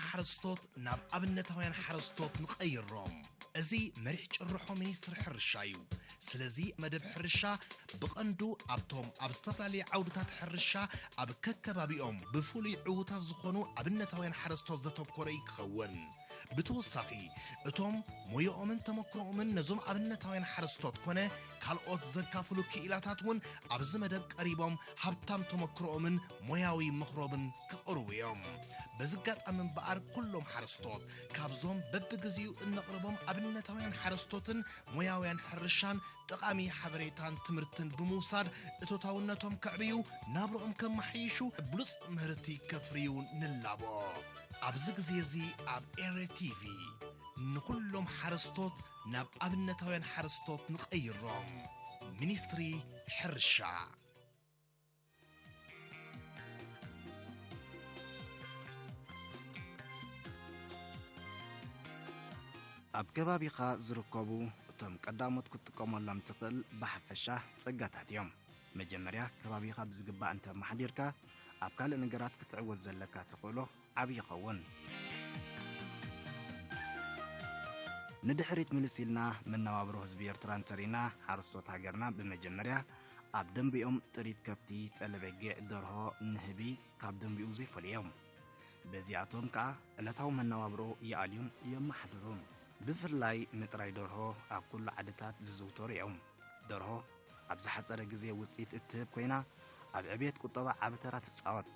ሓረስቶት ናብ ኣብነታውያን ሓረስቶት ንቐይሮም። እዚ መሪሕ ጭርሖ ሚኒስትሪ ሕርሻ እዩ። ስለዚ መደብ ሕርሻ ብቐንዱ ኣብቶም ኣብ ዝተፈላለዩ ዓውድታት ሕርሻ ኣብ ከከባቢኦም ብፍሉይ ዕዉታት ዝኾኑ ኣብነታውያን ሓረስቶት ዘተኮረ እዩ ክኸውን። ብተወሳኺ እቶም ሞያኦምን ተመክሮኦምን ነዞም ኣብነታውያን ሓረስቶት ኮነ ካልኦት ዘካፍሉ ክኢላታት እውን ኣብዚ መደብ ቀሪቦም ሃብታም ተመክሮኦምን ሞያዊ ምኽሮምን ክቕርቡ እዮም። በዚ ኣጋጣሚ እምበኣር ኩሎም ሓረስቶት ካብዞም በብግዚኡ እነቕርቦም ኣብነታውያን ሓረስቶትን ሞያውያን ሕርሻን ጠቓሚ ሓበሬታን ትምህርትን ብምውሳድ እቶታውነቶም ከዕብዩ ናብርኦም ከመሓይሹ ብሉጽ ምህርቲ ከፍርዩ ንላቦ። ኣብዚ ግዜ እዚ ኣብ ኤረ ቲቪ ንኹሎም ሓረስቶት ናብ ኣብነታውያን ሓረስቶት ንቐይሮም። ሚኒስትሪ ሕርሻ። ኣብ ከባቢኻ ዝርከቡ እቶም ቀዳሞት ክትጥቀመሎም ትኽእል ብሓፈሻ ጸጋታት እዮም። መጀመርያ ከባቢኻ ብዝግባእ እንተ ኣመሓዲርካ፣ ኣብ ካልእ ነገራት ክትዕወት ዘለካ ተኽእሎ ዓቢ ይኸውን። ንድሕሪት ምልስ ኢልና መነባብሮ ህዝቢ ኤርትራ እንተሪና፣ ሓረስቶት ሃገርና ብመጀመርያ ኣብ ደንቢኦም ጥሪት ከብቲ፣ ጠለበጊዕ፣ ደርሆ፣ ንህቢ ካብ ደንቢኡ ዘይፈልዩ እዮም። በዚኣቶም ከኣ ዕለታዊ መነባብሮ ይኣልዩን የመሓድሩን። ብፍላይ ምጥራይ ደርሆ ኣብ ኩሉ ዓድታት ዝዝውተሩ እዮም። ደርሆ ኣብ ዝሓጸረ ግዜ ውጽኢት እትህብ ኮይና፣ ኣብ ዕብየት ቁጠባ ዓቢ ተራ ትጻወት።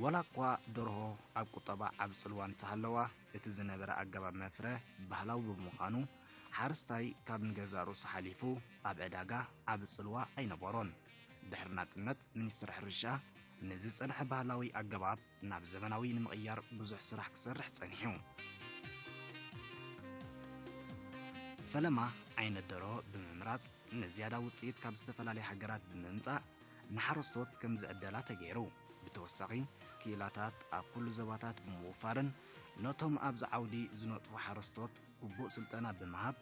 ወላ እኳ ደርሆ ኣብ ቁጠባ ዓቢ ጽልዋ እንተሃለዋ፣ እቲ ዝነበረ ኣገባብ መፍረ ባህላዊ ብምዃኑ፣ ሓረስታይ ካብ ንገዛእ ርእሱ ሓሊፉ ኣብ ዕዳጋ ዓቢ ጽልዋ ኣይነበሮን። ድሕሪ ናጽነት፣ ሚኒስትሪ ሕርሻ ነዚ ዝጸንሐ ባህላዊ ኣገባብ ናብ ዘመናዊ ንምቕያር ብዙሕ ስራሕ ክሰርሕ ጸኒሑ። ፈለማ ዓይነት ደርሆ ብምምራጽ፣ ንዝያዳ ውጽኢት ካብ ዝተፈላለያ ሃገራት ብምምጻእ፣ ንሓረስቶት ከም ዝዕደላ ተገይሩ። ብተወሳኺ፣ ክኢላታት ኣብ ኩሉ ዞባታት ብምውፋርን ነቶም ኣብዚ ዓውዲ ዝነጥፉ ሓረስቶት ግቡእ ስልጠና ብምሃብ፣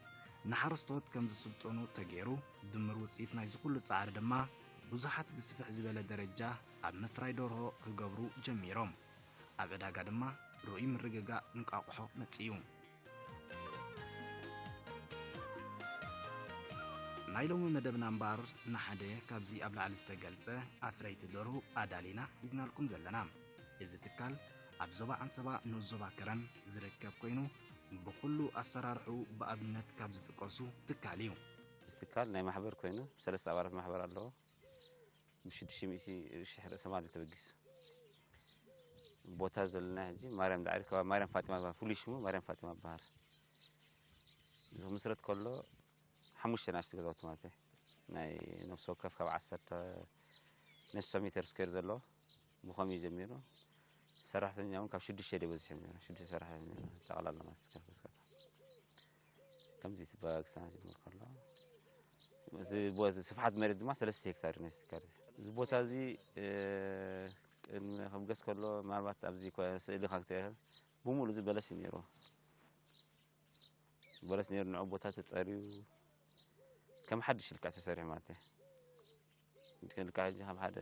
ንሓረስቶት ከም ዝስልጠኑ ተገይሩ። ድምር ውጽኢት ናይዚ ኩሉ ጻዕሪ ድማ፣ ብዙሓት ብስፍሕ ዝበለ ደረጃ ኣብ ምፍራይ ደርሆ ክገብሩ ጀሚሮም። ኣብ ዕዳጋ ድማ ርኡይ ምርግጋእ እንቋቑሖ መጺኡ። ናይ ሎሚ መደብና እምበኣር ንሓደ ካብዚ ኣብ ላዕሊ ዝተገልጸ ኣፍረይቲ ደርሁ ኣዳሊና ሒዝናልኩም ዘለና። እዚ ትካል ኣብ ዞባ ዓንሰባ ንኡስ ዞባ ከረን ዝርከብ ኮይኑ፣ ብኹሉ ኣሰራርሕኡ ብኣብነት ካብ ዝጥቀሱ ትካል እዩ። እዚ ትካል ናይ ማሕበር ኮይኑ፣ ሰለስተ ኣባላት ማሕበር ኣለዎ። ብሽዱሽተ ሚእቲ ሽሕ ርእሰ ማል እዩ ተበጊሱ። ቦታ ዘለና ሕጂ ማርያም ዳዕሪ፣ ከባቢ ማርያም ፋጢማ ይበሃል። ፍሉይ ሽሙ ማርያም ፋጢማ ይበሃል። እዚ ክምስረት ከሎ ሓሙሽተ ናሽቱ ገዛውቲ ማለት እዩ። ናይ ነፍሲ ወከፍ ካብ ዓሰርተ ነስተ ሜተር ስኩዌር ዘለዎ ብኸም እዩ ጀሚሩ። ሰራሕተኛ እውን ካብ ሽዱሽተ ደይ በዚሑ ነይሩ። ሽዱሽተ ሰራሕተኛ ነይሩ። ጠቕላላ ማለት እዩ። ካብ ከሎ ከምዚ ትበጋግሳ ጅምር ከሎ፣ እዚ ቦ-፣ እዚ ስፍሓት መሬት ድማ ሰለስተ ሄክታር እዩ። ነዚ ትካል እዚ፣ እዚ ቦታ እዚ፣ እ፣ ቅድሚ ክብገስ ከሎ፣ ምናልባት ኣብዚ ኮ-፣ ስእሊ ካክተ ብሙሉ እዚ በለስ እዩ ነይሩ። በለስ ነይሩ፣ ንዑ ቦታ ተጸርዩ ከም ሓድሽ ኢልካ ተሰሪሑ ማለት እዩ። ልክዕ ሕጂ ከም ሓደ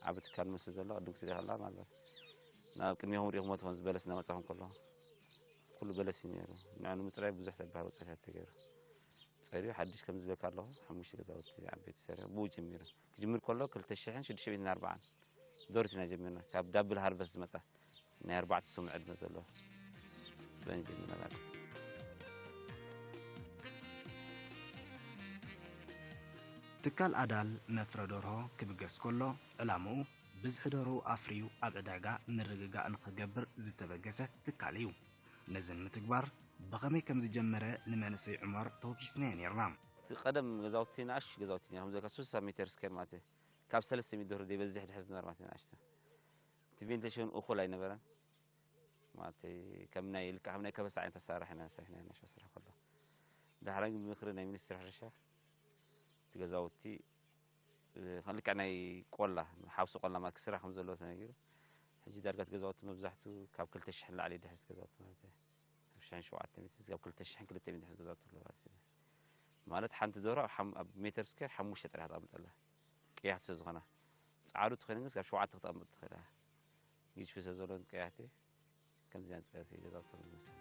ዓቢ ትካል መስል ዘሎ ቅድም ክትሪኦ ከላ ማለት፣ ናብ ቅድሚኹም ሪኢኹሞ ትኾን ዝበለስ እናመጻኹም ከሎ ኩሉ በለስ እዩ ነይሩ። ንዑ ንምጽራይ ብዙሕ ተባህ ወጻኢታት ተገይሩ። ጸርዩ ሓድሽ ከም ዝበልካ ኣለኹ፣ ሓሙሽተ ገዛውቲ ዓበይቲ ሰሪሑ ብኡ ጀሚሩ። ክጅምር ከሎ ክልተ ሽሕን ሽዱሽተ ሚእትን ኣርባዓን ዶርት ኢና ጀሚርና። ካብ ዳብል ሃርቨስት ዝመጻ ናይ ኣርባዕተ ሰሙን ዕድመ ዘለዎ በንጅ ንመላል። ትካል ኣዳል መፍረ ደርሆ ክብገስ ከሎ፣ ዕላምኡ ብዝሒ ደርሆ ኣፍርዩ ኣብ ዕዳጋ ምርግጋእ ንኽገብር ዝተበገሰ ትካል እዩ። ነዚ ንምትግባር ብኸመይ ከም ዝጀመረ ንመንእሰይ ዑመር ተወኪስናዮ ነይርና። እቲ ቀደም ገዛውቲ ንኣሽቱ ገዛውቲ ነይሮም፣ ዘካ ሱሳ ሜተር ስኬር ማለት እዩ። ካብ ሰለስተ ሚእቲ ደርሆ ዘይበዝሕ ድሕሪ ዝነበረ ማለት እዩ፣ ንኣሽቱ። እቲ ቬንቲሌሽን እኹል ኣይነበረን። ማለት ከም ናይ ልክዕ ከም ናይ ከበሳ ዓይነት ኣሰራርሓ ኢና ሰሪሕና፣ ናይ ሽዋ ስራሕ ከሎ። ዳሕራይ ግን ብምኽሪ ናይ ሚኒስትሪ ሕርሻ እቲ ገዛውቲ፣ እ፣ ልክዕ ናይ ቆላ፣ ሓውሲ ቆላ ማለት ክስራሕ ከም ዘለዎ ተነጊሩ። ሕጂ ዳርጋ እቲ ገዛውቲ መብዛሕቱ ካብ ክልተ ሽሕ ንላዕሊ ድሕስ ገዛውቲ ማለት እዩ። ካብ ሽሕን ሸውዓተ ሚእቲ እስካብ ክልተ ሽሕን ክልተ ሚእቲ ድሕስ ገዛውቲ ኣለዉ ማለት እዩ። ማለት ሓንቲ ደርሆ ኣብ ሓም-፣ ኣብ ሜተር ስኩዌር ሓሙሽተ ጥራሕ ተቐምጠላ። ቀያሕቲ ስለ ዝኾና። ጻዕሩ ተኾይነ ግን ካብ ሸውዓተ ክተቐምጥ ትኽእል እያ። ግጅፊ ስለ ዘለወን ቀያሕቲ ከምዚኣን ቀያሕቲ ገዛውቶም ይመስል።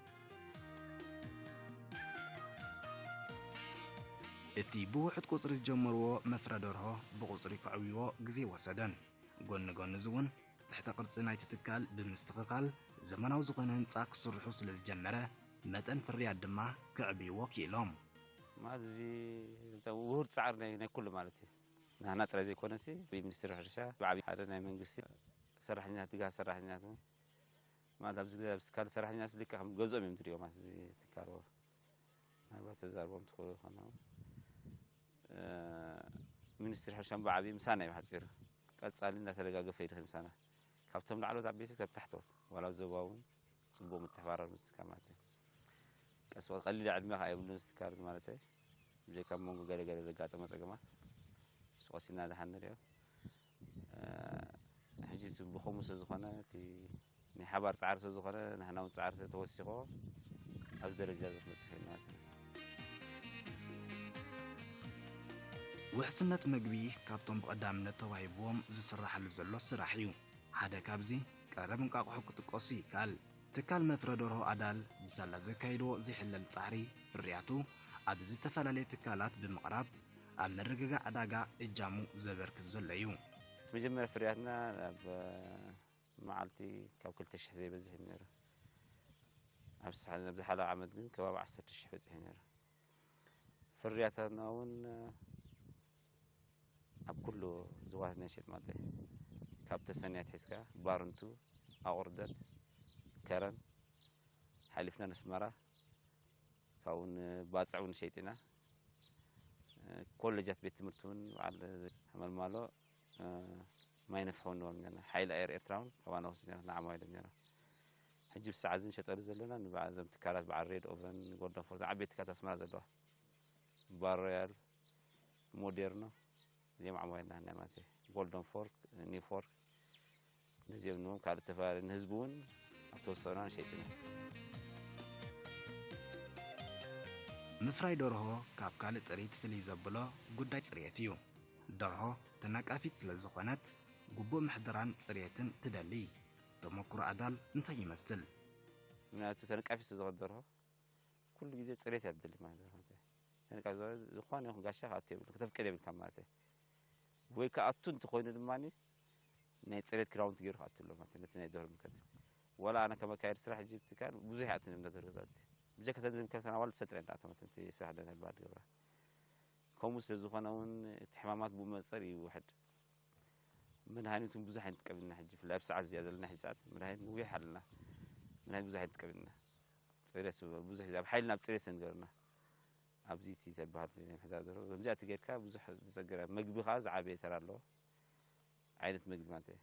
እቲ ብውሑድ ቁጽሪ ዝጀመርዎ መፍረ ደርሆ ብቁጽሪ ከዕብይዎ ግዜ ወሰደን። ጎኒ ጎኒ እዚ እውን ትሕተ ቅርጺ ናይቲ ትካል ብምስትኽኻል ዘመናዊ ዝኾነ ህንጻ ክስርሑ ስለ ዝጀመረ መጠን ፍርያት ድማ ከዕብይዎ ክኢሎም። ማለት እዚ ውሁድ ጻዕሪ ናይ ናይ ኩሉ ማለት እዩ። ናህና ጥራይ ዘይኮነሲ ብሚኒስትሪ ሕርሻ ብዓብዪ ሓደ ናይ መንግስቲ ሰራሕኛታት ድጋ ሰራሕኛታት እውን ማለት ኣብዚ ኣብዚ ትካል ሰራሕኛታት ልክዕ ከም ገዝኦም እዮም ትሪኦ ማለት እዚ ትካል ምናልባት ተዛርቦም ትኽእሉ ይኾኑ። ሚኒስትሪ ሕርሻን ብዓብዪ ምሳና እዩ ሓፂሩ ቀፃሊ እናተደጋገፈ ይድኸ ምሳና ካብቶም ላዕሎት ዓበይቲ ካብ ታሕተዎት ዋላ ዞባ እውን ፅቡቅ ምትሕባራር ምስ ትካል ማለት እዩ። ቀስ በቀስ ቀሊል ዕድመ ከዓ የብሉን እዚ ትካል ማለት እዩ። ብጀካ መንጎ ገለ ገለ ዘጋጠመ ፀገማት እሱ ቀስ ኢልና ደሓን ንሪኦ። ሕጂ ብኸምኡ ስለ ዝኾነ እቲ ናይ ሓባር ፃዕሪ ስለ ዝኾነ ንሕና እውን ፃዕሪ ስለ ተወሲኾ ኣብዚ ደረጃ እዚ ክመፅእ ክእል ማለት እዩ። ውሕስነት ምግቢ ካብቶም ብቐዳምነት ተዋሂብዎም ዝስራሓሉ ዘሎ ስራሕ እዩ። ሓደ ካብዚ ቀረብ እንቃቑሖ ክጥቀሱ ይከኣል። ትካል መፍረ ደርሆ ኣዳል ብሳላ ዘካይድዎ ዘይሕለል ጻዕሪ ፍርያቱ ኣብ ዝተፈላለየ ትካላት ብምቕራብ ኣብ ምርግጋእ ዕዳጋ እጃሙ ዘበርክት ዘሎ እዩ። መጀመርያ ፍርያትና ኣብ መዓልቲ ካብ ክልተ ሽሕ ዘይበዝሕ እዩ ነይሩ። ኣብ ዝሓለፈ ዓመት ግን ከባቢ ዓሰርተ ሽሕ በፂሑ ነይሩ። ፍርያታትና እውን ኣብ ኩሉ ዝዋት ናይ ሸጥ ማለት ካብ ተሰንያ ትሒዝካ ባርንቱ ኣቑርደት ከረን ሓሊፍና ነስመራ ካብኡ ባፅዕ እውን ሸይጢና ኮሌጃት ቤት ትምህርቲ እውን በዓል ሓመልማሎ ማይ ነፍሐ እውን ንበሎም ነርና ሓይሊ ኣየር ኤርትራ እውን ካባና ወስድ ነርና ንዓማ ኢሎም ነርና ሕጂ ብሰዓት እዚ ንሸጠሉ ዘለና ንዞም ትካላት በዓል ሬድ ኦቨን ጎልደን ፎርስ ዓበይቲ ትካላት ኣስመራ ዘለዋ ባሮያል ሞዴርኖ እዚኦም ዓማዊልና ናይ ማለት እዩ። ጎልደን ፎርክ፣ ኒው ፎርክ ነዚኦም ንዎም ካልእ ተፈላለዩ ንህዝቢ እውን ኣብ ተወሰኖ ንሸይጥና። ምፍራይ ደርሆ ካብ ካልእ ጥሪት ፍልይ ዘብሎ ጉዳይ ፅርየት እዩ። ደርሆ ተናቃፊት ስለ ዝኾነት ግቡእ ምሕደራን ፅርየትን ትደሊ። ተመኩሮ ኣዳል እንታይ ይመስል? ምክንያቱ ተነቃፊት ስለ ዝኾነት ደርሆ ኩሉ ግዜ ፅሬት እያ ትደሊ ማለት እዩ። ተነቃፊት ዝኾነ ይኹን ጋሻ ክኣቱ የብሉ ክተፍቅድ የብልካ ማለት እዩ። ወይ ክኣቱ እንተኾይኑ ድማ ናይ ፅሬት ክዳውንቲ ገይሩ ክኣቱ ኣሎ ማለት ነቲ ናይ ደርሆ ምልከት ዋላ ኣነ ከመካየድ ስራሕ ሕጂ ትካል ብዙሕ ይኣትን እዮም ነደር ገዛውቲ ብጀካ ተንዚ ምከልከና ዋላ ዝሰጥረ እንዳኣተመት እቲ ስራሕ ደነ ባድ ገብራ ከምኡ ስለ ዝኾነ እውን እቲ ሕማማት ብኡ መፀር ይውሕድ መድሃኒት እውን ብዙሕ ኣይንጥቀም ኢና ሕጂ ብፍላይ ኣብ ሰዓት እዚኣ ዘለና ሕጂ ሰዓት መድሃኒት ንዊሕ ኣለና መድሃኒት ብዙሕ ኣይንጥቀም ኢና ፅሬት ብዙሕ ኣብ ሓይልና ኣብ ፅሬት ንገርና ኣብዚ እቲ ተበሃል ናይ ምሕዳር ዘሎ ከምዚኣ እቲ ጌርካ ብዙሕ ዝፀገረ መግቢ ከዓ ዝዓበየ ተራ ኣለዎ ዓይነት መግቢ ማለት እዩ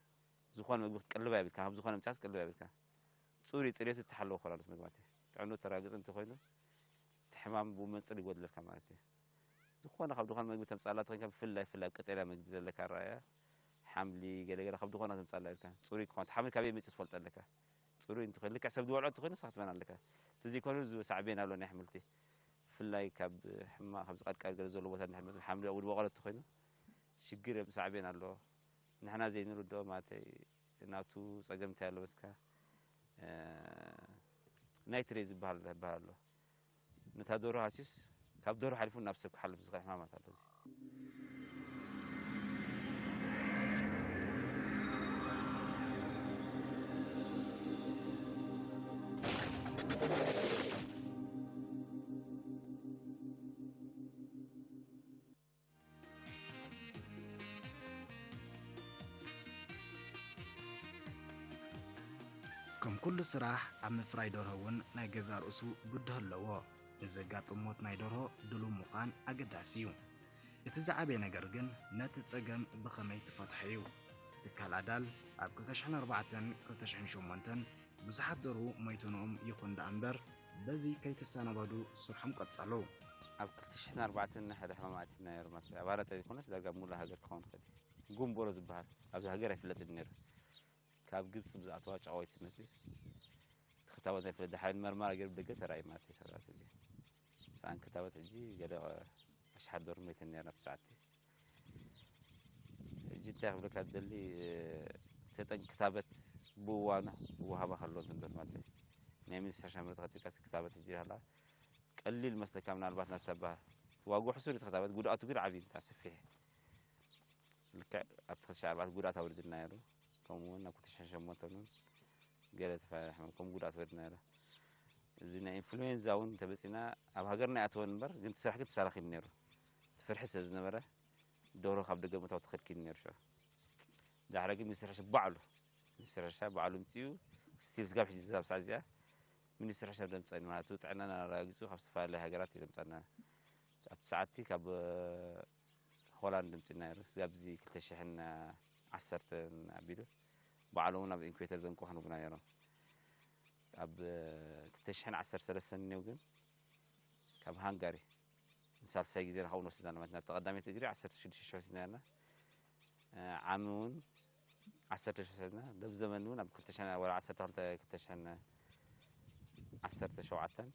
ዝኾነ መግቢ ክትቀልባ የብልካ ካብ ዝኾነ ምጫስ ክትቀልባ የብልካ ፅሩይ ፅሬቱ እተሓለወ ኮላሉት መግቢ ማለት እዩ ጥዕኑ ተራግፅ እንተኮይኑ እቲ ሕማም ብኡ መንፅር ይጎድለካ ማለት እዩ ዝኾነ ካብ ድኳን መግቢ ተምፃላ ተኮይንካ ብፍላይ ፍላይ ኣብ ቀጠልያ መግቢ ዘለካ ኣረኣያ ሓምሊ ገለገለ ካብ ድኳና ተምፃላ ኢልካ ፅሩይ ክኾን ሓምሊ ካበይ መፅእ ትፈልጦ ኣለካ ፅሩይ እንተኮይኑ ልክዕ ሰብ ዝበልዖ እንተኮይኑ ንስኻ ትበና ኣለካ እንተዘይኮኑ ሳዕቤን ኣሎ ናይ ኣሕምልቲ ብፍላይ ካብ ሕማ ካብ ዝቀድቃድ ገለ ዘሎ ቦታ እንድሕር መፅእ ሓምሊ ኣብኡ ዝበቆለ እንተኮይኑ ሽግር ሳዕቤን ኣለዎ ንሕና ዘይንርድኦ ማለት ናቱ ፀገም እንታይ ኣሎ መስካ ናይትሬ ዝበሃል ዝበሃል ኣሎ ነታ ዶሮ ሃስዩስ ካብ ዶሮ ሓሊፉ ናብ ሰብ ክሓልፍ ዝኽእል ሕማማት ኣሎ እዚ ከም ኩሉ ስራሕ ኣብ ምፍራይ ደርሆ እውን ናይ ገዛእ ርእሱ ብድሆ ኣለዎ። ንዘጋጥም ሞት ናይ ደርሆ ድሉው ምዃን ኣገዳሲ እዩ። እቲ ዝዓበየ ነገር ግን ነቲ ጸገም ብኸመይ ትፈትሖ እዩ። ትካል ኣዳል ኣብ ክልተ ሽሕን ኣርባዕተን ክልተ ሽሕን ሸሞንተን ብዙሓት ደርሁ ሞይተንኦም ይኹን ደኣ እምበር በዚ ከይተሰናበዱ ስርሖም ቀጸሉ። ኣብ ክልተ ሽሕን ኣርባዕተን ናይ ሓደ ሕማም ኣቲና ነይሩ ማለት እዩ። ኣባላት ኣይኮነስ ዳርጋ ሙሉእ ሃገር ክኸውን ይኽእል እዩ። ጉንቦሮ ዝበሃል ኣብዚ ሃገር ኣይፍለጥን ነይሩ። ካብ ግብፂ ብዝኣተዋ ጨቓዊት መፅዩ እቲ ክታቦት ናይ ፍለ ድሓሪ መርማራ ገይሩ ብደገ ተራእዩ ማለት እዩ ተዛት እዚ ሰኣን ክታቦት ሕጂ ገለ ኣሽሓት ዶር መይተን ነርና ብሰዓቲ ሕጂ ሕጂ እንታይ ክብለካ ዝደሊ፣ ተጠንቂ ክታበት ብእዋኑ ክወሃባ ከሎ እንትን ማለት እዩ። ናይ ሚኒስትር ሕርሻ ምርት ከቲልካ ክታበት ሕጂ ሃላ ቀሊል መስለካ፣ ምናልባት ናታ ባ ዋግኡ ሕሱር እዩ እቲ ክታበት፣ ጉድኣቱ ግን ዓብዪ እዩ፣ ሰፊሕ። ልክዕ ኣብቲ ክልተ ሽሕን ኣርባዕተን ጉድኣት ኣውሪድና ነይሩ። ከምኡ እውን ኣብ ክልተ ሽሕን ሸሞንተን እውን ገለ ተፈራርሕና ከምኡ ጉድኣት ወሪድና ነይሩ። እዚ ናይ ኢንፍሉዌንዛ እውን እንተበፂና ኣብ ሃገርና ኣይኣተወን እምበር፣ ግን እቲ ስራሕ ግን ተሰራኺቡ ነይሩ። እቲ ፍርሒ ስለ ዝነበረ፣ ደርሆ ካብ ደገ ምእታው ተኸልኪሉ ነይሩ። ሽዑ ዳሕረ ግን ሚኒስትር ሕርሻ ባዕሉ፣ ሚኒስትር ሕርሻ ባዕሉ ምፅኡ፣ ስቲል ስጋብ ሕጂ ዝዛብ ሳዕ እዚኣ ሚኒስትር ሕርሻ ደምፀኒ ማለት እዩ። ጥዕናና ኣረጋጊፁ ካብ ዝተፈላለዩ ሃገራት እዩ ዘምፀና። ኣብቲ ሰዓትቲ ካብ ሆላንድ ድምፂ ነይሩ። ስጋብ እዚ ክልተ ሽሕን ዓሰርተን ኣቢሉ ባዕሎም እውን ኣብ ኢንኩቤተር ዘንቅሑ ንቡና ነይሮም። ኣብ ክልተ ሽሕን ዓሰርተ ሰለስተን እኒው ግን ካብ ሃንጋሪ ንሳልሳይ ግዜ ንካብኡ ንወስድ ኣለና ማለት ናብቲ ቀዳመይቲ እግሪ ዓሰርተ ሽዱሽተ ሽሕ ወሲድና ነርና። ዓሚ እውን ዓሰርተ ሽሕ ወሲድና። በዚ ዘመን እውን ኣብ ክልተ ሽሕን ወላ ዓሰርተ ክልተ ክልተ ሽሕን ዓሰርተ ሸውዓተን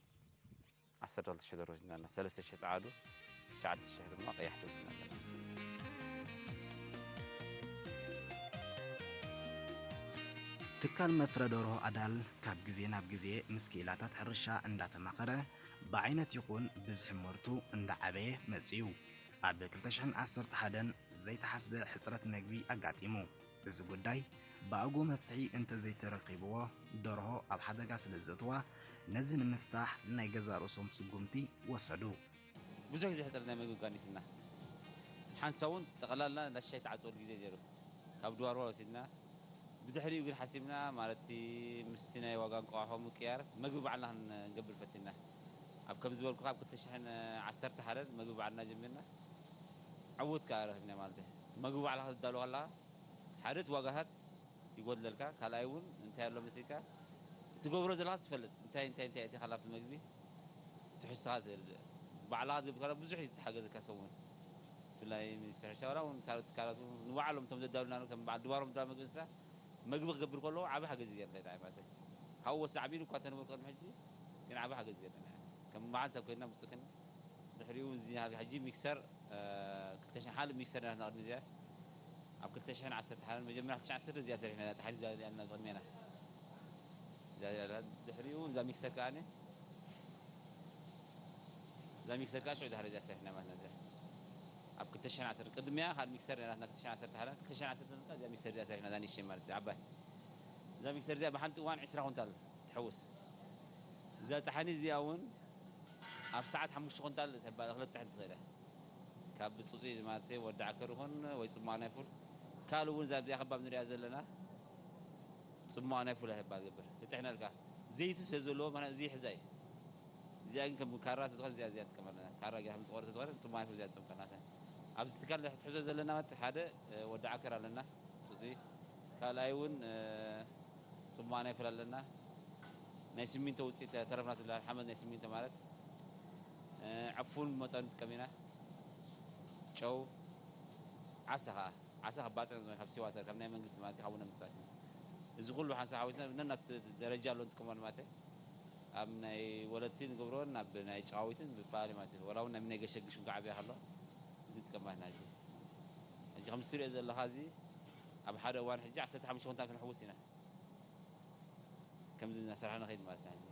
ዓሰርተ ክልተ ሽሕ ደርሆ ወሲድና ኣለና። ሰለስተ ሽሕ ጸዓዱ፣ ትሽዓተ ሽሕ ድማ ቀያሕቲ ወሲድና ኣለና። ትካል መፍረ ደርሆ ኣዳል ካብ ግዜ ናብ ግዜ ምስ ክኢላታት ሕርሻ እንዳተማኸረ ብዓይነት ይኹን ብዝሒ ምርቱ እንዳዓበየ መጺኡ። ኣብ ክልተ ሽሕን ዓሰርተ ሓደን ዘይተሓስበ ሕጽረት መግቢ ኣጋጢሙ። እዚ ጉዳይ ብኣግኡ መፍትሒ እንተዘይተረኺብዎ ደርሆ ኣብ ሓደጋ ስለ ዘእትዋ ነዚ ንምፍታሕ ናይ ገዛእ ርእሶም ስጉምቲ ወሰዱ። ብዙሕ ግዜ ሕጽረት ናይ መግቢ ኣጋጢሙና። ሓንሳብ እውን ጠቕላላ እንዳ ሻሂ ተዓጽወሉ ግዜ ነይሩ። ካብ ድዋርዋ ወሲድና ብድሕሪኡ ግን ሓሲብና ማለት ምስቲ ናይ ዋጋ እንቋቑሖ ምቅያር መግቢ ባዕልና ክንገብር ፈቲና። ኣብ ከም ዝበልኩ ካብ ክልተ ሽሕን ዓሰርተ ሓደን መግቢ ባዕልና ጀሚርና ዕውት ከኣ ረኺብና ማለት እዩ። መግቢ ባዕልኻ ክትዳሎ ከለኻ ሓደ እቲ ዋጋታት ይጎድለልካ፣ ካልኣይ እውን እንታይ ኣሎ መሲልካ ትገብሮ ዘለኻስ ትፈልጥ እንታይ እንታይ እንታይ እቲ ካላብቲ መግቢ ትሕዝቶኻ ትርድእ። ባዕልኻ ትገብር ከላ ብዙሕ እዩ ትሓገዘካ ሰብ እውን። ብፍላይ ሚኒስትር ሕርሻ ዋላ እውን ካልኦት ትካላት እውን ንባዕሎም እቶም ዘዳሉና ከም በዓል ድባሮም ዝዳሎ መግቢ እንስሳ መግቢ ክገብር ከለዎ ዓቢ ሓገዝ ይገብር እንታይ ማለት ካብኡ ወሳዕ ቢሉ እኳ ተነበርኩ ቅድሚ ሕጂ ግን ዓቢ ሓገዝ ይገብር ከም በዓል ሰብ ኮይንና ብፁክን ድሕሪኡ እዚ ሕጂ ሚክሰር ክልተ ሽሕን ሓደ ሚክሰር ናትና ቅድሚ እዚኣ ኣብ ክልተ ሽሕን ዓሰርተ ሓደን መጀመርያ ክልተ ሽሕን ዓሰርተ እዚኣ ሰሪሕና እዛ ተሓሪዛ እዚኣ ኣላ ቅድሜና እዚኣ እዚኣ ኣላ ድሕሪኡ እዛ ሚክሰር ከኣ እዛ ሚክሰር ከኣ ሽዑ ድሕሪ እዚኣ ሰሪሕና ማለት እዚኣ ኣብ ክልተ ሽሕን ዓሰርተ ቅድሚያ ካልእ ሚክሰር ናትና ክልተ ሽሕን ዓሰርተ ሓደን ክልተ ሽሕን ዓሰርተ እዚኣ ሚክሰር እዚኣ ሰሪሕና እዛ ንእሽተይ ማለት እዚኣ ዓባይ እዛ ሚክሰር እዚኣ ብሓንቲ እዋን ዕስራ ኩንታል ትሕውስ እዛ ጠሓኒ እዚኣ እውን ኣብ ሰዓት ሓሙሽተ ኩንታል ተባል እኽሊ ትጥሕን ትኽእል እያ። ካብ ብፁፅ ማለት ወዲ ዓከር ይኹን ወይ ፅማቕ ናይ ፉል ካልእ እውን እዛ እዚኣ ከባብ ንሪኣ ዘለና ፅማቕ ናይ ፉል እያ ተባል ዝገብር ትጥሕነልካ ዘይቲ ስለ ዘለዎ ማለት እዚ ይሕዛ እዩ። እዚኣ ግን ከም ካራ ስለ ዝኾነ እዚኣ እዚኣ ንጥቀም ኣለና። ካራ ጌርካ ምስ ዝቆረሰ ዝኾነ ፅማቕ ናይ ፉል እዚኣ ትፅምቀናተ ኣብዚ ትካል ትሕዞ ዘለና ማለት ሓደ ወዲ ዓከር ኣለና። ፅፁይ ካልኣይ እውን ፅማቕ ናይ ፍል ኣለና ናይ ሲሚንቶ ውፅኢት ተረፍና ትብሃል ሓመድ ናይ ሲሚንቶ ማለት ዕፉን መጠን ንጥቀም ኢና ጨው ዓሳ ከዓ ዓሳ ካብ ባፅዕ ካብ ሲዋተር ካብ ናይ መንግስቲ ማለት ካብ ነምፅእ እዚ ኩሉ ሓንሳ ሓዊስና ነና ደረጃ ኣሎ ንጥቀመሉ ማለት ኣብ ናይ ወለድቲ ንገብሮን ኣብ ናይ ጨዋዊትን ብባህሊ ማለት እዩ ወላ እውን ናይ ገሸግሽ እንኳ ዓብያ ከሎ እዚ ንጥቀም ማለት ናዚ ሕጂ ከምዚ ትሪኦ ዘለኻ እዚ ኣብ ሓደ እዋን ሕጂ ዓሰርተ ሓሙሽተ ኩንታል ክንሕውስ ኢና ከምዚ እናሰርሐ ንኸይድ ማለት ኢና ሕጂ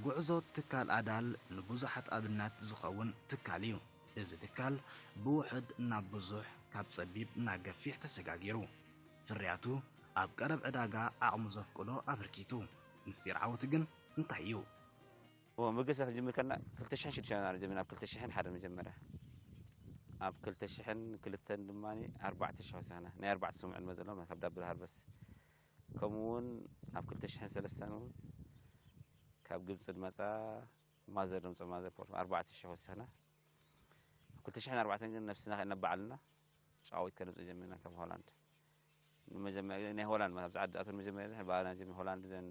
ጉዕዞ ትካል ኣዳል ንብዙሓት ኣብነት ዝኸውን ትካል እዩ። እዚ ትካል ብውሑድ ናብ ብዙሕ ካብ ጸቢብ ናብ ገፊሕ ተሰጋጊሩ ፍርያቱ ኣብ ቀረብ ዕዳጋ ዓቕሙ ዘፍቅዶ ኣበርኪቱ። ምስጢር ዓወቱ ግን እንታይ እዩ? እወ መገሰ ክንጅምር ከለና ክልተ ሽሕን ሽዱሽተን ኢና ጀሚርና ኣብ ክልተ ሽሕን ሓደን መጀመርያ ኣብ ክልተ ሽሕን ክልተን ድማ ኣርባዕተ ሽሕ ወሲኽና ናይ ኣርባዕተ ስሙዕ ዕድመ ዘለዎም ካብ ዳብል ሃርቨስት ከምኡ እውን ኣብ ክልተ ሽሕን ሰለስተን እውን ካብ ግብፂ ዝመፃ ማዘር ድምፂ ማዘር ፖርት ኣርባዕተ ሽሕ ወሲኽና ኣብ ክልተ ሽሕን ኣርባዕተን ግን ነብስና ከይድና ባዕልና ጨዋዊት ከነምፅእ ጀሚርና ካብ ሆላንድ ንመጀመርያ ናይ ሆላንድ ማለት ኣብዚ ዓዲ ኣቶ መጀመርያ ባና ጀሚ ሆላንድ ዘን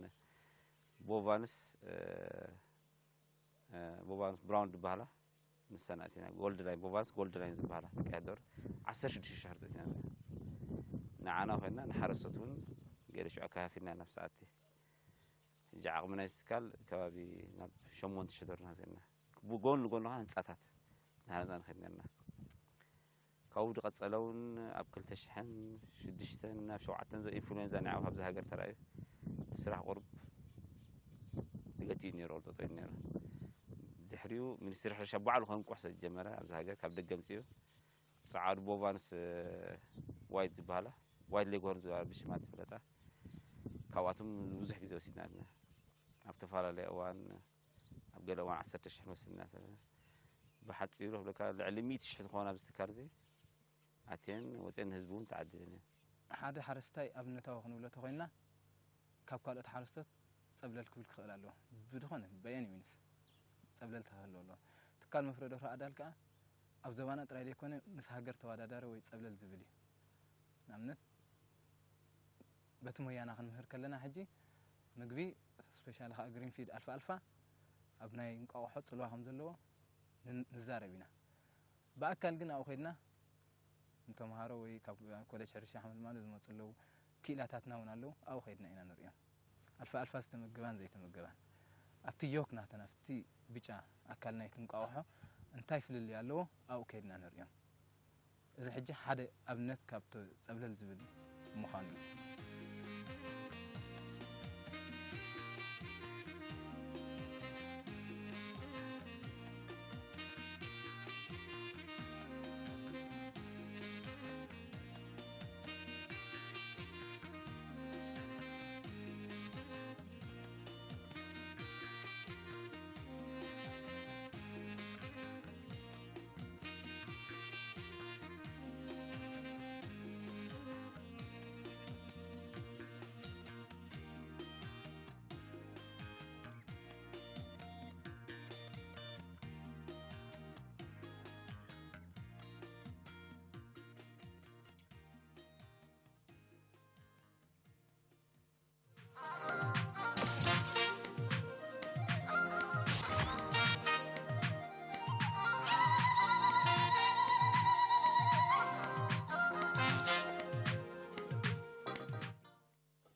ቦቫንስ ቦቫንስ ብራውን ዝበሃላ ንሰን ኣቲና ጎልድ ላይን ቦቫንስ ጎልድ ላይን ዝበሃላ ቀያዶር ዓሰርተ ሽዱሽተ ሽሕ ርጥእት ኢና ንዓና ኮይና ንሓረስቶት እውን ገለ ሽዑ ኣከፋፊልና ናብ ሰዓቲ ሕጂ ዓቕሚ ናይ ትካል ከባቢ ናብ ሸሞንተ ሽሕ ዶር ኢና ዘለና ብጎን ንጎን ከዓ ህንፃታት ናህረፃ ንኸይድ ነርና። ካብኡ ዝቐጸለ እውን ኣብ ክልተ ሽሕን ሽዱሽተን ናብ ሸውዓተን ኢንፍሉዌንዛ ናይ ኣብዚ ሃገር ተራእዩ። እቲ ስራሕ ቁሩብ ገቲኡ ነይሩ፣ ቁርጠጦ ነይሩ። ድሕሪኡ ሚኒስትሪ ሕርሻ ባዕሉ ከንቁሕ ስለ ዝጀመረ ኣብዚ ሃገር ካብ ደገ ኣምጺኡ ጸዓዱ ቦቫንስ ዋይት ዝበሃላ፣ ዋይት ሌግሆርን ዝበሃላ ብሽማ ትፍለጣ፣ ካብኣቶም ብዙሕ ግዜ ወሲድና ኣለና። ኣብ ዝተፈላለየ እዋን ኣብ ገለ እዋን ዓሰርተ ሽሕ ንወስድ ኢና። ብሓጺሩ ክብለካ ልዕሊ ሚእቲ ሽሕ ዝኾና ኣብዚ ትካል እዚ ኣትየን ወፅየን ንህዝቢ እውን ተዓዲለን እየን። ሓደ ሓረስታይ ኣብነታዊ ክንብሎ ተኾይንና ካብ ካልኦት ሓረስቶት ፀብለል ክብል ክኽእል ኣለዎ። ብድኾነ በየን ሚንስ ፀብለል ተህልዎ ኣለዎ። ትካል መፍረዶ ራኣዳል ከዓ ኣብ ዞባና ጥራይ ዘይኮነ ምስ ሃገር ተወዳዳሪ ወይ ፀብለል ዝብል እዩ። ንኣብነት በቲ ሞያና ክንምህር ከለና ሕጂ ምግቢ ስፔሻሊ ከዓ ግሪን ፊድ ኣልፋ ኣልፋ ኣብ ናይ እንቋቑሖ ፅልዋ ከም ዘለዎ ን- ንዛረብ ኢና። ብኣካል ግን ኣብኡ ከይድና ንተምሃሮ ወይ ካብ ኮሌጅ ሕርሻ ሓመልማሎ ዝመፁ ኣለዉ፣ ክኢላታትና እውን ኣለዉ፣ ኣብኡ ከይድና ኢና ንሪኦም። ኣልፋ ኣልፋ ዝተመገባን ዘይተመገባን ኣብቲ ዮክ ናተን ኣብቲ ብጫ ኣካል ናይቲ እንቋቑሖ እንታይ ፍልልይ ኣለዎ ኣብኡ ከይድና ንሪኦም። እዚ ሕጂ ሓደ ኣብነት ካብቲ ፀብለል ዝብል ምዃኑ እዩ።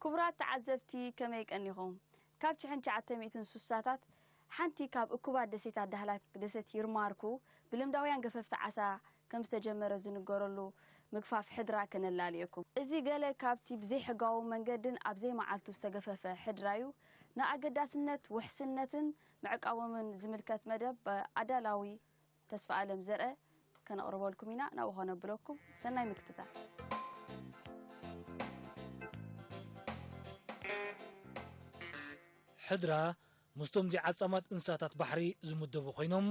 ክቡራት ተዓዘብቲ፣ ከመይ ቀኒኹም? ካብ ሽሕን ትሽዓተ ሚእትን ስሳታት ሓንቲ ካብ እኩባት ደሴታት ዳህላክ ደሴት ይርማርኩ ብልምዳውያን ገፈፍቲ ዓሳ ከም ዝተጀመረ ዝንገረሉ ምግፋፍ ሕድራ ከነላልየኩም። እዚ ገለ ካብቲ ብዘይሕጋዊ መንገድን ኣብ ዘይመዓልቱ ዝተገፈፈ ሕድራ እዩ። ንኣገዳስነት ውሕስነትን ምዕቃቦምን ዝምልከት መደብ ብኣዳላዊ ተስፋ ኣለም ዘርአ ከነቕርበልኩም ኢና። ናብኡ ከነብለኩም። ሰናይ ምክትታል። ሕድራ ምስቶም ዘይዓጻማት እንስሳታት ባሕሪ ዝምደቡ ኮይኖም፣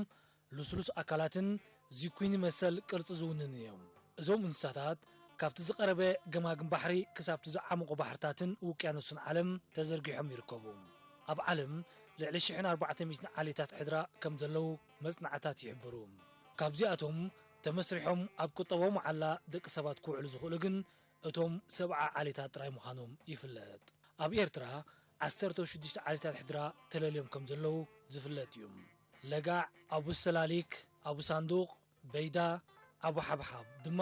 ልስሉስ ኣካላትን ዚኩኒ መሰል ቅርጺ ዝውንንን እዮም። እዞም እንስሳታት ካብቲ ዝቐረበ ገማግም ባሕሪ ክሳብቲ ዝዓመቑ ባሕርታትን ውቅያኖስን ዓለም ተዘርጊሖም ይርከቡ። ኣብ ዓለም ልዕሊ ሽሕን ኣርባዕተ ሚእትን ዓሌታት ሕድራ ከም ዘለዉ መጽናዕታት ይሕብሩ። ካብዚኣቶም ተመስሪሖም ኣብ ቁጠባዊ መዓላ ደቂ ሰባት ክውዕሉ ዝኽእሉ ግን እቶም ሰብዓ ዓሌታት ጥራይ ምዃኖም ይፍለጥ። ኣብ ኤርትራ ዓሰርተ ሽዱሽተ ዓሌታት ሕድራ ተለልዮም ከም ዘለዉ ዝፍለጥ እዩ። ለጋዕ፣ ኣቡ ሰላሊክ፣ ኣቡ ሳንዱቕ፣ በይዳ፣ ኣቡ ሓብሓብ ድማ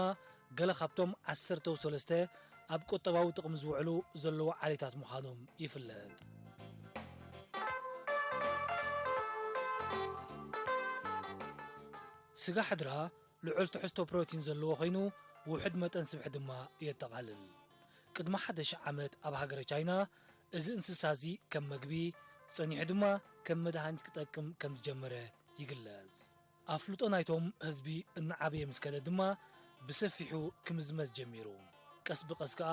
ገለ ካብቶም ዓሰርተ ሰለስተ ኣብ ቁጠባዊ ጥቕሚ ዝውዕሉ ዘለዉ ዓሌታት ምዃኖም ይፍለጥ። ስጋ ሕድራ ልዑል ትሕዝቶ ፕሮቲን ዘለዎ ኮይኑ፣ ውሑድ መጠን ስብሒ ድማ የጠቓልል። ቅድሚ ሓደ ሺሕ ዓመት ኣብ ሃገረ ቻይና እዚ እንስሳ እዚ ከም መግቢ፣ ጸኒሑ ድማ ከም መድሃኒት ክጠቅም ከም ዝጀመረ ይግለጽ። ኣፍልጦ ናይቶም ህዝቢ እናዓበየ ምስ ከደ ድማ ብሰፊሑ ክምዝመዝ ጀሚሩ። ቀስ ብቐስ ከኣ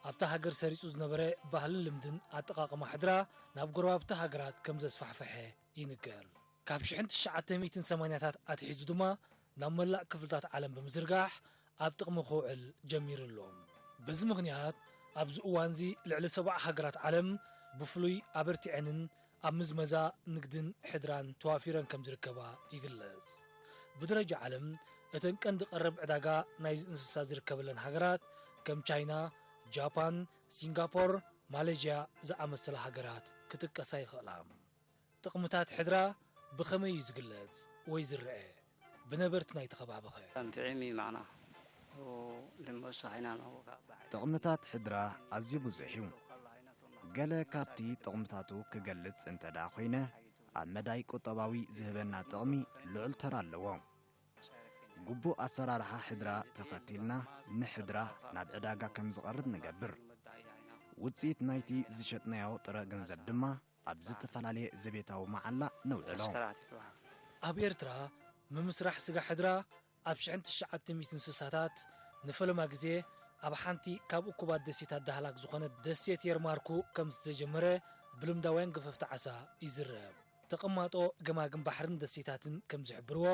ኣብታ ሃገር ሰሪጹ ዝነበረ ባህልን ልምድን ኣጠቓቕማ ሕድራ ናብ ጎረባብቲ ሃገራት ከም ዘስፋሕፈሐ ይንገር። ካብ ሽሕን ትሽዓተ ሚእትን ሰማንያታት ኣትሒዙ ድማ ናብ መላእ ክፍልታት ዓለም ብምዝርጋሕ ኣብ ጥቕሚ ክውዕል ጀሚሩ ኣሎ። በዚ ምኽንያት ኣብዚ እዋንዚ ልዕሊ ሰብዓ ሃገራት ዓለም ብፍሉይ ኣበርቲዐንን ኣብ ምዝመዛ ንግድን ሕድራን ተዋፊረን ከም ዝርከባ ይግለጽ። ብደረጃ ዓለም እተን ቀንዲ ቀረብ ዕዳጋ ናይዚ እንስሳ ዝርከበለን ሃገራት ከም ቻይና፣ ጃፓን፣ ሲንጋፖር፣ ማሌዥያ ዝኣመሰላ ሃገራት ክጥቀሳ ይኽእላ። ጥቕምታት ሕድራ ብኸመይ እዩ ዝግለጽ ወይ ዝረአ? ብነበርቲ ናይቲ ከባቢኸ? Kan fi'imi ma'na. O limmo sahina no ka ba. ጥቕምታት ሕድራ ኣዝዩ ብዙሕ እዩ። ገለ ካብቲ ጥቕምታቱ ክገልጽ እንተ ደኣ ኮይነ፣ ኣብ መዳይ ቁጠባዊ ዝህበና ጥቕሚ ልዑል ተራ ኣለዎ። ግቡእ ኣሰራርሓ ሕድራ ተኸቲልና ንሕድራ ናብ ዕዳጋ ከም ዝቐርብ ንገብር። ውጽኢት ናይቲ ዝሸጥናዮ ጥረ ገንዘብ ድማ ኣብ ዝተፈላለየ ዘቤታዊ መዓላ ነውዕሎ። ኣብ ኤርትራ፣ ምምስራሕ ስጋ ሕድራ ኣብ ሽሕን ትሽዓተ ሚእትን ስሳታት ንፈለማ ግዜ ኣብ ሓንቲ ካብ እኩባት ደሴታት ዳህላክ ዝኾነት ደሴት የርማርኩ ከም ዝተጀመረ ብልምዳውያን ገፈፍቲ ዓሳ ይዝረብ። ተቐማጦ ገማግም ባሕርን ደሴታትን ከም ዝሕብርዎ፣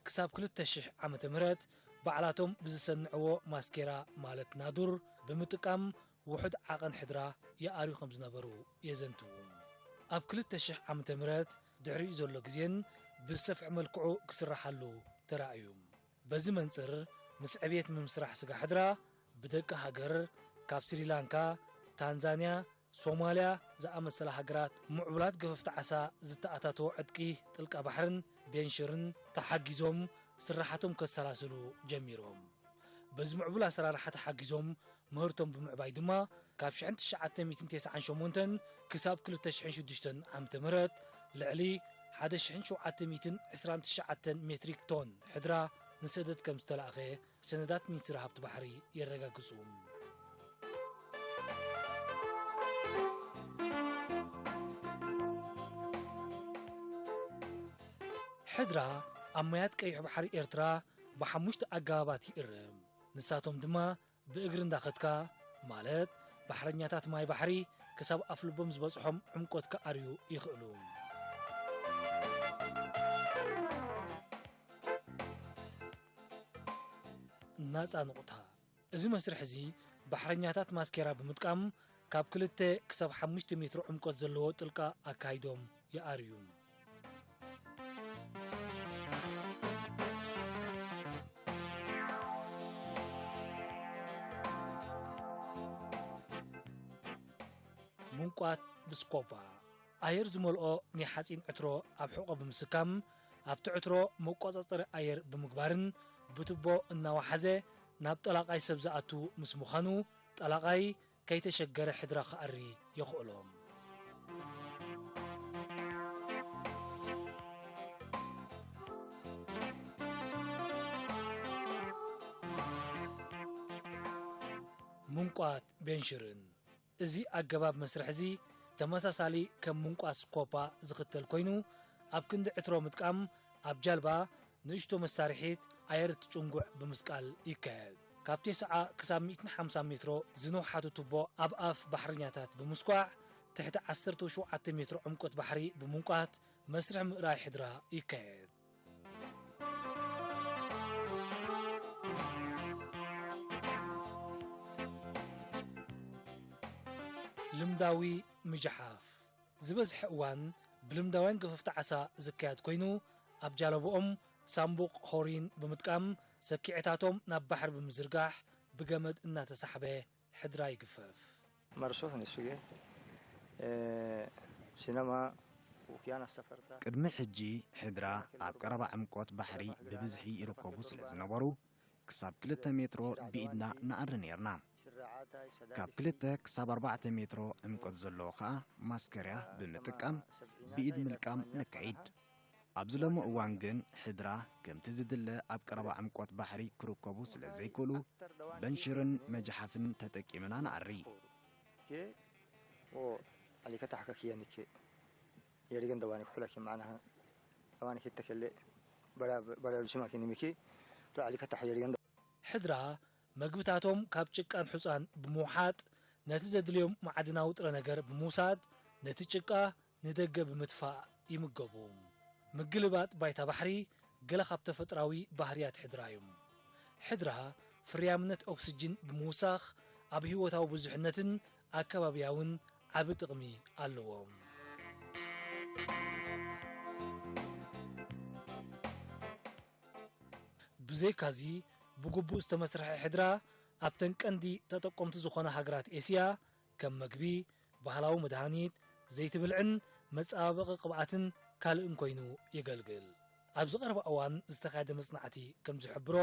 ክሳብ ክልተ ሽሕ ዓመተ ምህረት ባዕላቶም ብዝሰንዕዎ ማስኬራ ማለት ናዱር ብምጥቃም ውሑድ ዓቐን ሕድራ ይኣርዩ ከም ዝነበሩ የዘንትዉ። ኣብ ክልተ ሽሕ ዓመተ ምህረት ድሕሪኡ ዘሎ ግዜን ብዝሰፍሐ መልክዑ ክስርሓሉ ተራእዩ። በዚ መንጽር ምስ ዕብየት ምምስራሕ ስጋ ሕድራ ብደቂ ሃገር ካብ ስሪላንካ፣ ታንዛንያ፣ ሶማልያ ዝኣመሰላ ሃገራት ምዕቡላት ገፈፍቲ ዓሳ ዝተኣታተዎ ዕጥቂ ጥልቃ ባሕርን ቤንሽርን ተሓጊዞም ስራሓቶም ከሰላስሉ ጀሚሮም። በዚ ምዕቡል ኣሰራርሓ ተሓጊዞም ምህርቶም ብምዕባይ ድማ ካብ ሽሕን ትሽዓተ ሚእትን ተስዓን ሸሞንተን ክሳብ ክልተ ሽሕን ሽዱሽተን ዓመተ ምህረት ልዕሊ ሓደ ሽሕን ሸውዓተ ሚእትን ዕስራን ትሽዓተን ሜትሪክ ቶን ሕድራ ንሰደድ ከም ዝተላእኸ ሰነዳት ሚኒስትሪ ሃብቲ ባሕሪ የረጋግጹ። ሕድራ ኣብ ማያት ቀይሕ ባሕሪ ኤርትራ ብሓሙሽተ ኣገባባት ይእረም። ንሳቶም ድማ ብእግሪ እንዳኸድካ፣ ማለት ባሕረኛታት ማይ ባሕሪ ክሳብ ኣፍልቦም ዝበጽሖም ዕምቆት ክኣርዩ ይኽእሉ። ናጻ ንቑታ። እዚ መስርሕ እዚ ባሕረኛታት ማስኬራ ብምጥቃም ካብ ክልተ ክሳብ ሓሙሽተ ሜትሮ ዕምቆት ዘለዎ ጥልቃ ኣካይዶም ይኣርዩ። ምንቋት ብስኮፓ። ኣየር ዝመልኦ ናይ ሓጺን ዕትሮ ኣብ ሕቖ ብምስካም፣ ኣብቲ ዕትሮ መቆጻጸሪ ኣየር ብምግባርን ብቱቦ እናወሓዘ ናብ ጠላቓይ ሰብ ዝኣቱ ምስ ምዃኑ፣ ጠላቓይ ከይተሸገረ ሕድራ ክኣሪ የኽእሎ። ምንቋት ቤንሽርን። እዚ ኣገባብ መስርሕ እዚ ተመሳሳሊ ከም ምንቋት ስኮፓ ዝኽተል ኮይኑ፣ ኣብ ክንዲ ዕትሮ ምጥቃም ኣብ ጃልባ ንእሽቶ መሳርሒት ኣየር እትጭንጉዕ ብምስቃል ይካየድ። ካብ ተስዓ ክሳብ ሚእትን ሓምሳን ሜትሮ ዝነውሓቱ ቱቦ ኣብ ኣፍ ባሕረኛታት ብምስኳዕ ትሕቲ ዓሰርተ ሸውዓተ ሜትሮ ዕምቆት ባሕሪ ብምንቋት መስርሕ ምእራይ ሕድራ ይካየድ። ልምዳዊ ምጅሓፍ ዝበዝሐ እዋን ብልምዳውያን ገፈፍቲ ዓሳ ዝካየድ ኮይኑ፣ ኣብ ጃለብኦም ሳምቡቕ ሆሪን ብምጥቃም ሰኪዐታቶም ናብ ባሕሪ ብምዝርጋሕ ብገመድ እናተሳሕበ ሕድራ ይግፈፍ። Marso nisuge sinama ukiana safarta. ቅድሚ ሕጂ ሕድራ ኣብ ቀረባ ዕምቆት ባሕሪ ብብዝሒ ይርከቡ ስለ ዝነበሩ፣ ክሳብ ክልተ ሜትሮ ብኢድና ንኣሪ ነይርና። ካብ ክልተ ክሳብ ኣርባዕተ ሜትሮ ዕምቆት ዘለዎ ኸኣ ማስከርያ ብምጥቃም ብኢድ ምልቃም ነካይድ። ኣብዚ ሎሚ እዋን ግን ሕድራ ከምቲ ዝድለ ኣብ ቀረባ ዕምቆት ባሕሪ ክርከቡ ስለ ዘይክእሉ፣ በንሽርን መጅሓፍን ተጠቂምና ንኣሪ። Ke o alikata haka kiyanike. Yerigen dawani kuhula ki ma'ana dawani kitta kelle bara bara lusima kinimiki. To alikata yerigen. ሕድራ መግብታቶም ካብ ጭቃን ሑጻን ብምውሓጥ፣ ነቲ ዘድልዮም ማዕድናዊ ጥረ ነገር ብምውሳድ፣ ነቲ ጭቃ ንደገ ብምትፋእ ይምገቡ። ምግልባጥ ባይታ ባሕሪ ገለ ካብ ተፈጥራዊ ባህርያት ሕድራ እዩ። ሕድራ ፍርያምነት ኦክስጅን ብምውሳኽ ኣብ ህይወታዊ ብዙሕነትን ኣከባብያውን ዓቢ ጥቕሚ ኣለዎ። ብዘይካዚ ብግቡእ ዝተመስርሐ ሕድራ ኣብተን ቀንዲ ተጠቆምቲ ዝኾና ሃገራት ኤስያ ከም መግቢ፣ ባህላዊ መድሃኒት፣ ዘይቲ ብልዕን መጸባበቒ ቅብኣትን ካልእን ኮይኑ የገልግል። ኣብዚ ቀረባ እዋን ዝተኻየደ መጽናዕቲ ከም ዝሕብሮ፣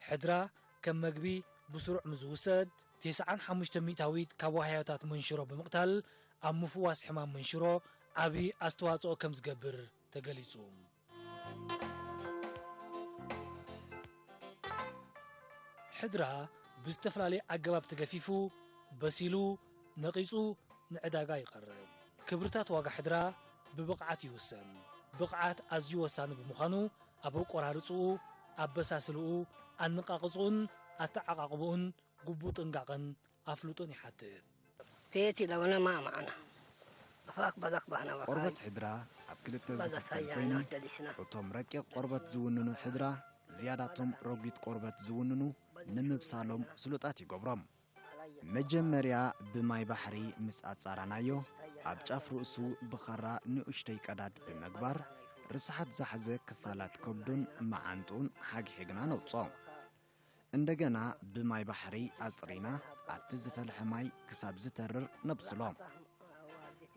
ሕድራ ከም መግቢ ብስሩዕ ምስ ዝውሰድ፣ ተስዓን ሓሙሽተ ሚእታዊት ካብ ዋህያታት መንሽሮ ብምቕታል ኣብ ምፍዋስ ሕማም መንሽሮ ዓቢ ኣስተዋጽኦ ከም ዝገብር ተገሊጹ። ሕድራ ብዝተፈላለየ ኣገባብ ተገፊፉ፣ በሲሉ፣ ነቒጹ ንዕዳጋ ይቐርብ። ክብርታት ዋጋ ሕድራ ብብቕዓት ይውሰን። ብቕዓት ኣዝዩ ወሳኒ ብምዃኑ፣ ኣብ ኣቆራርጽኡ፣ ኣበሳስልኡ፣ ኣነቓቕጽኡን ኣተዓቓቕብኡን ግቡእ ጥንቃቐን ኣፍልጦን ይሓትት። تيتي لو أنا ما معنا. أفاك بذاك بهنا ቆርበት وكاي. ሕድራ ኣብ ክልተ በዛ ዝኽፈል ሳያ ኮይኑ ኢና ደሊስና። እቶም ረቂቕ ቆርበት ዝውንኑ ሕድራ ዝያዳቶም ረጒድ ቆርበት ዝውንኑ ንምብሳሎም ስሉጣት ይገብሮም። መጀመርያ ብማይ ባሕሪ ምስ ኣጻራናዮ ኣብ ጫፍ ርእሱ ብኻራ ንኡሽተይ ቀዳድ ብምግባር ርስሓት ዝሓዘ ክፋላት ከብዱን መዓንጥኡን ሓግሒግና ነውጾ። እንደገና ብማይ ባሕሪ ኣጽሪና ኣብቲ ዝፈልሐ ማይ ክሳብ ዝተርር ነብስሎ።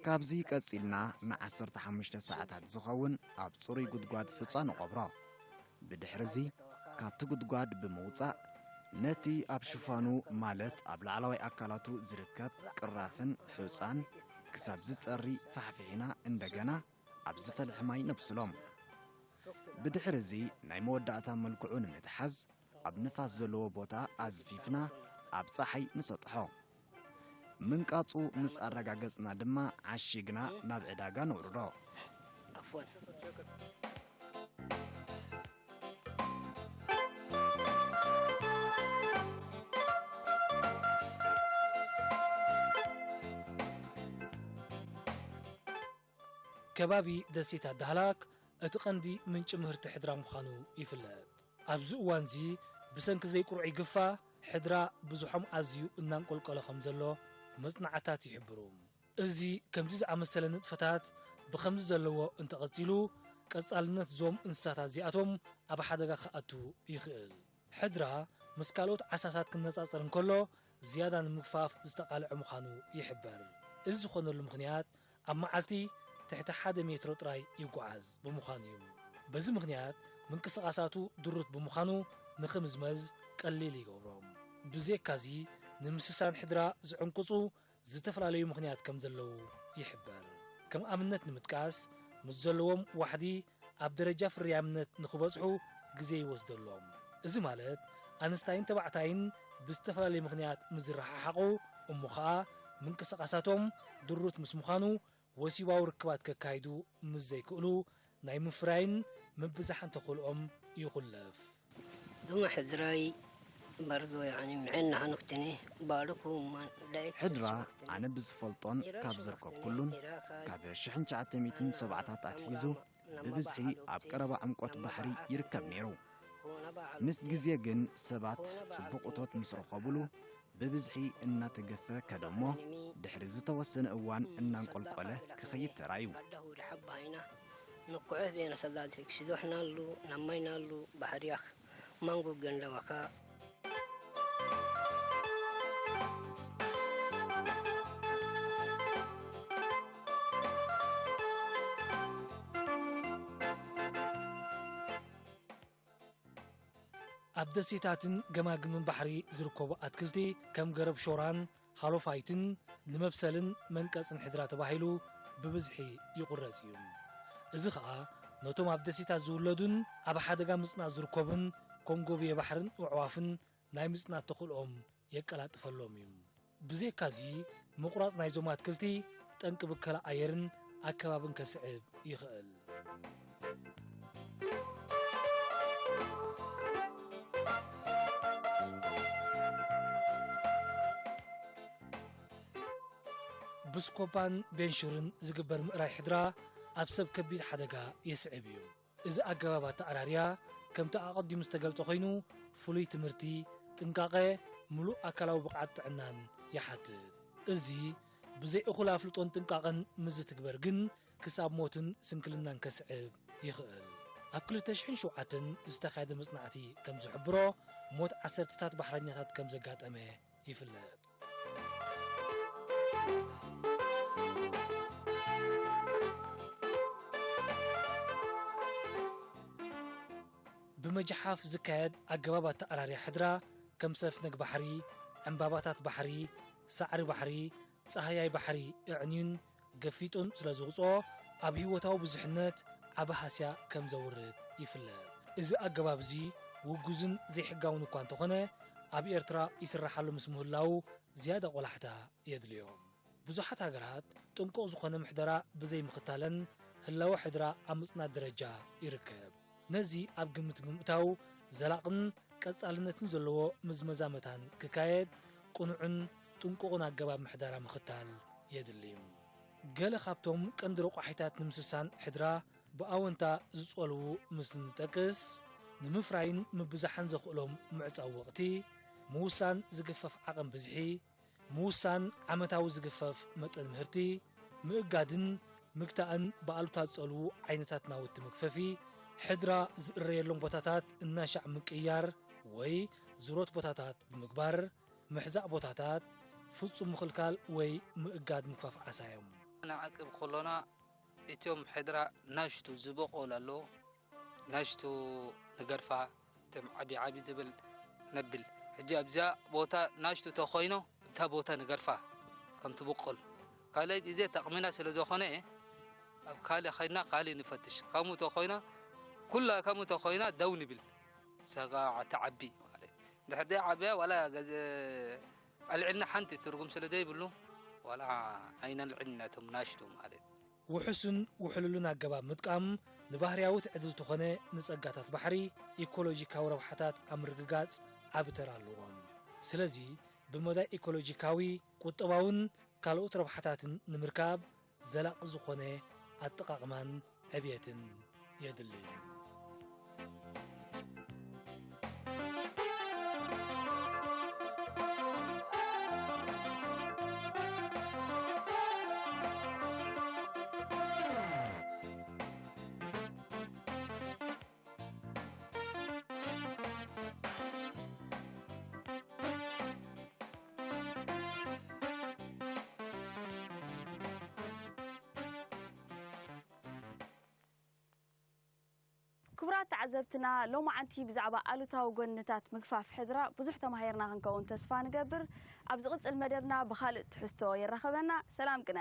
ካብዚ ቀጺልና ንዓሰርተ ሓሙሽተ ሰዓታት ዝኸውን ኣብ ጽሩይ ጉድጓድ ሑጻ ንቐብሮ። ብድሕርዚ ካብቲ ጉድጓድ ብምውጻእ ነቲ ኣብ ሽፋኑ ማለት ኣብ ላዕለዋይ ኣካላቱ ዝርከብ ቅራፍን ሑጻን ክሳብ ዝጸሪ ፋሕፊሕና እንደገና ኣብ ዝፈልሐ ማይ ነብስሎም። ብድሕርዚ ናይ መወዳእታ መልክዑ ንምትሓዝ ኣብ ንፋስ ዘለዎ ቦታ ኣዝፊፍና ኣብ ጸሓይ ንሰጥሖ። ምንቃጹ ምስ ኣረጋገጽና ድማ ዓሺግና ናብ ዕዳጋ ነውርዶ። عفوا. ከባቢ ደሴታት ዳህላክ እቲ ቀንዲ ምንጪ ምህርቲ ሕድራ ምዃኑ ይፍለጥ። ኣብዚ እዋንዚ ብሰንኪ ዘይቁሩዕ ይግፋ ሕድራ ብዙሖም ኣዝዩ እናንቆልቆለ ከም ዘሎ መጽናዕታት ይሕብሩ። እዚ ከምዚ ዝኣመሰለ ንጥፈታት ብኸምዚ ዘለዎ እንተቐጺሉ ቀጻልነት ዞም እንስሳታት እዚኣቶም ኣብ ሓደጋ ክኣቱ ይኽእል። ሕድራ ምስ ካልኦት ዓሳታት ክነጻጸር እንከሎ ዝያዳ ንምግፋፍ ዝተቓልዐ ምዃኑ ይሕበር። እዚ ዝኾነሉ ምኽንያት ኣብ መዓልቲ ትሕቲ ሓደ ሜትሮ ጥራይ ይጓዓዝ ብምዃኑ እዩ። በዚ ምኽንያት ምንቅስቓሳቱ ድሩት ብምዃኑ ንኽምዝመዝ ቀሊል ይገብሮ። ብዘይካዚ ንምስሳን ሕድራ ዝዕንቅጹ ዝተፈላለዩ ምኽንያት ከም ዘለዉ ይሕበር። ከም ኣብነት ንምጥቃስ ምስ ዘለዎም ዋሕዲ ኣብ ደረጃ ፍርያምነት ንኽበጽሑ ግዜ ይወስደሎም። እዚ ማለት ኣንስታይን ተባዕታይን ብዝተፈላለየ ምኽንያት ምስ ዝረሓሓቑ እሞ ኸኣ ምንቅስቓሳቶም ድሩት ምስ ምዃኑ ወሲባዊ ርክባት ከካይዱ ምስ ዘይክእሉ ናይ ምፍራይን ምብዛሕን ተኽእልኦም ይኹለፍ። ዱመ ሕድራይ በርዶ ያኒ ምዕና ሃኑክትኒ ባልኩ ማን ዳይክ ሕድራ ኣነ ብዝፈልጦን ካብ ዘርከብኩሉን ካብ ሽሕን ትሽዓተ ሚእትን ሰብዓታት ኣትሒዙ ብብዝሒ ኣብ ቀረባ ዕምቆት ባሕሪ ይርከብ ነይሩ። ምስ ግዜ ግን ሰባት ጽቡቕ እቶት ምስ ረኸቡሉ ብብዝሒ እናተገፈ ከደሞ ድሕሪ ዝተወሰነ እዋን እናንቆልቆለ ክኸይድ ተራዩ። ቀዳሁ ለሓባይና ንኩዑ ቤነ ሰዳት ክሽዞሕናሉ ናማይናሉ ባሕርያክ ማንጉ ገንደዋካ ኣብ ደሴታትን ገማግምን ባሕሪ ዝርከቡ ኣትክልቲ ከም ገረብ ሾራን ሃሎፋይትን ንመብሰልን መንቀጽን ሕድራ ተባሂሉ ብብዝሒ ይቑረጽ እዩ። እዚ ኸኣ ነቶም ኣብ ደሴታት ዝውለዱን ኣብ ሓደጋ ምጽናት ዝርከቡን ኮንጎብየ ባሕርን ኣዕዋፍን ናይ ምጽናት ተኽእልኦም የቀላጥፈሎም እዩ። ብዘይካዚ ምቑራጽ ናይዞም ኣትክልቲ ጠንቂ ብከላ ኣየርን ኣከባብን ከስዕብ ይኽእል። ብስኮባን ቤንሹርን ዝግበር ምእራይ ሕድራ ኣብ ሰብ ከቢድ ሓደጋ የስዕብ እዩ። እዚ ኣገባብ ኣተኣራርያ ከምቲ ኣቐዲሙ ዝተገልጸ ኮይኑ ፍሉይ ትምህርቲ፣ ጥንቃቐ፣ ምሉእ ኣካላዊ ብቕዓት ጥዕናን ይሓትት። እዚ ብዘይ እኹል ኣፍልጦን ጥንቃቐን ምስ ዝትግበር ግን ክሳብ ሞትን ስንክልናን ከስዕብ ይኽእል። ኣብ ክልተ ሽሕን ሸውዓተን ዝተኻየደ መጽናዕቲ ከም ዝሕብሮ ሞት ዓሰርተታት ባሕረኛታት ከም ዘጋጠመ ይፍለጥ። ብመጃሓፍ ዝካየድ ኣገባብ ኣተኣራርያ ሕድራ ከም ሰፍነግ ባሕሪ፣ ዕምባባታት ባሕሪ፣ ሳዕሪ ባሕሪ፣ ጻህያይ ባሕሪ እዕንዩን ገፊጡን ስለ ዝውጽኦ ኣብ ህይወታዊ ብዙሕነት ዓቢ ሃስያ ከም ዘውርድ ይፍለጥ። እዚ ኣገባብ እዚ ውጉዝን ዘይሕጋውን እኳ እንተኾነ ኣብ ኤርትራ ይስራሓሉ ምስ ምህላዉ ዝያዳ ቆላሕታ የድልዮ። ብዙሓት ሃገራት ጥንቁቕ ዝኾነ ምሕደራ ብዘይምኽታለን ህላወ ሕድራ ኣብ ምጽናት ደረጃ ይርከብ። ነዚ ኣብ ግምት ብምእታው ዘላቕን ቀጻልነትን ዘለዎ ምዝመዛ መታን ክካየድ ቅኑዕን ጥንቁቕን ኣገባብ ምሕደራ ምኽታል የድሊ። ገለ ካብቶም ቀንዲ ረቋሒታት ንምስሳን ሕድራ ብኣወንታ ዝጸልዉ ምስ እንጠቅስ፣ ንምፍራይን ምብዛሕን ዘኽእሎም ምዕጻው ወቕቲ፣ ምውሳን ዝግፈፍ ዓቐን ብዝሒ፣ ምውሳን ዓመታዊ ዝግፈፍ መጠን ምህርቲ፣ ምእጋድን ምግታእን ብኣሉታ ዝጸልዉ ዓይነታት ናውቲ መግፈፊ፣ ሕድራ ዝእረየሎም ቦታታት እናሻዕ ምቅያር ወይ ዙሮት ቦታታት ብምግባር፣ ምሕዛእ ቦታታት፣ ፍጹም ምኽልካል ወይ ምእጋድ ምግፋፍ ዓሳ እዮም። ንዓቅብ ከሎና እቶም ሕድራ ናሽቱ ዝበቆል ኣሎ፣ ናሽቱ ንገድፋ፣ እቶም ዓቢ ዓቢ ዝብል ነብል። ሕጂ ኣብዚኣ ቦታ ናሽቱ ተኾይኖ፣ እታ ቦታ ንገድፋ ከም ትብቁል። ካልእ ግዜ ጠቕሚና ስለ ዝኾነ፣ ኣብ ካልእ ኸይድና ካልእ ንፈትሽ። ከምኡ ተኾይና፣ ኩላ ከምኡ ተኾይና ደው ንብል። ሰጋ ተዓቢ ማለት። ድሕር ደይ ዓብያ ዋላ ገዘ-፣ ኣልዕልና ሓንቲ ትርጉም ስለ ዘይብሉ፣ ዋላ ኣይነልዕልና እቶም ናሽቱ ማለት። ውሑስን ውሕሉልን ኣገባብ ምጥቃም ንባህርያዊ ትዕድልቲ ኾነ ንጸጋታት ባሕሪ ኢኮሎጂካዊ ረብሓታት ኣብ ምርግጋጽ ዓቢ ተራ ኣለዎም። ስለዚ ብመዳይ ኢኮሎጂካዊ፣ ቁጠባውን ካልኦት ረብሓታትን ንምርካብ ዘላቒ ዝኾነ ኣጠቓቕማን ዕብየትን የድሊ። ክቡራት ተዓዘብትና፣ ሎማዓንቲ ብዛዕባ ኣሉታዊ ጎንታት ምግፋፍ ሕድራ ብዙሕ ተማሂርና ክንከውን ተስፋ ንገብር። ኣብ ዝቕጽል መደብና ብኻልእ ትሕዝቶ የራኽበና። ሰላም ቅነ።